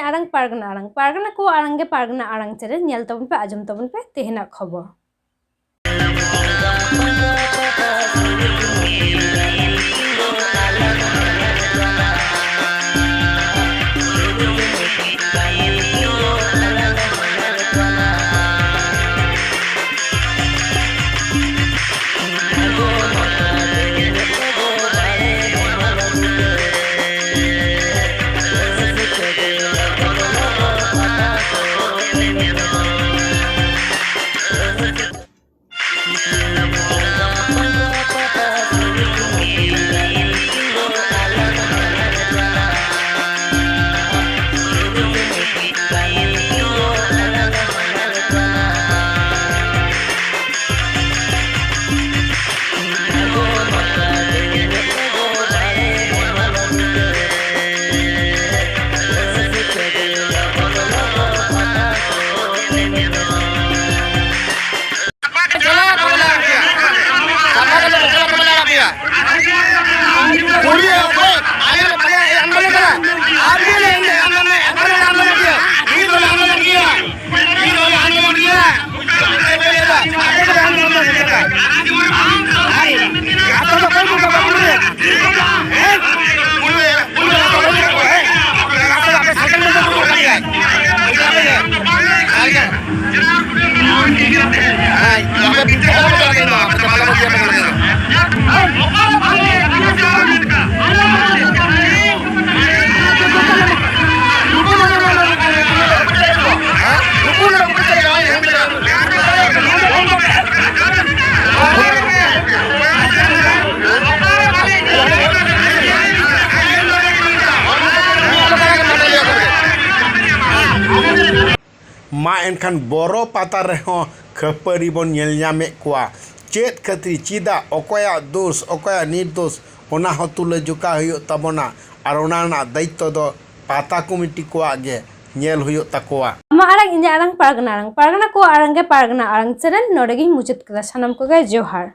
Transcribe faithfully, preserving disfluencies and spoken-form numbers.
ᱟᱲᱟᱝ ᱯᱟᱨᱜᱟᱱᱟ ᱟᱲᱟᱝ, ᱯᱟᱨᱜᱟᱱᱟ ᱠᱚᱣᱟᱜ ᱟᱲᱟᱝ ᱜᱮ ᱯᱟᱨᱜᱟᱱᱟ ᱟᱲᱟᱝ ᱪᱮᱱᱮᱞ᱾ ᱧᱮᱞ ᱛᱟᱵᱚᱱ ᱯᱮ, ᱟᱸᱡᱚᱢ ᱛᱟᱵᱚᱱ ᱯᱮ ᱛᱮᱦᱮᱧᱟᱜ ᱠᱷᱚᱵᱚᱨ᱾ ᱢᱟ ᱮᱱᱠᱷᱟᱱ ᱵᱚᱨᱚ ᱯᱟᱛᱟ ᱨᱮᱦᱚᱸ ᱠᱷᱟᱹᱯᱟᱹᱨᱤ ᱵᱚᱱ ᱧᱮᱞ ᱧᱟᱢᱮᱫ ᱠᱚᱣᱟ᱾ ᱪᱮᱫ ᱠᱷᱟᱹᱛᱤᱨ, ᱪᱮᱫᱟᱜ, ᱚᱠᱚᱭᱟᱜ ᱫᱳᱥ, ᱚᱠᱚᱭᱟᱜ ᱱᱤᱨᱫᱳᱥ, ᱚᱱᱟ ᱦᱚᱸ ᱛᱩᱞᱟᱹ ᱡᱚᱠᱷᱟ ᱦᱩᱭᱩᱜ ᱛᱟᱵᱚᱱᱟ᱾ ᱟᱨ ᱚᱱᱟ ᱨᱮᱱᱟᱜ ᱫᱟᱭᱤᱛᱛᱚ ᱫᱚ ᱯᱟᱛᱟ ᱠᱚᱢᱤᱴᱤ ᱠᱚᱣᱟᱜ ᱜᱮ ᱧᱮᱞ ᱦᱩᱭᱩᱜ ᱛᱟᱠᱚᱣᱟ᱾ ᱟᱢᱟᱜ ᱟᱲᱟᱝ, ᱤᱧᱟᱹᱜ ᱟᱲᱟᱝ, ᱯᱟᱨᱜᱟᱱᱟ ᱟᱲᱟᱝ, ᱯᱟᱨᱜᱟᱱᱟ ᱠᱚᱣᱟᱜ ᱟᱲᱟᱝ ᱜᱮ ᱯᱟᱨᱜᱟᱱᱟ ᱟᱲᱟᱝ ᱪᱮᱱᱮᱞ᱾ ᱱᱚᱰᱮ ᱜᱤᱧ ᱢᱩᱪᱟᱹᱫ ᱠᱮᱫᱟ᱾ ᱥᱟᱱᱟᱢ ᱠᱚᱜᱮ ᱡᱚᱦᱟᱨ᱾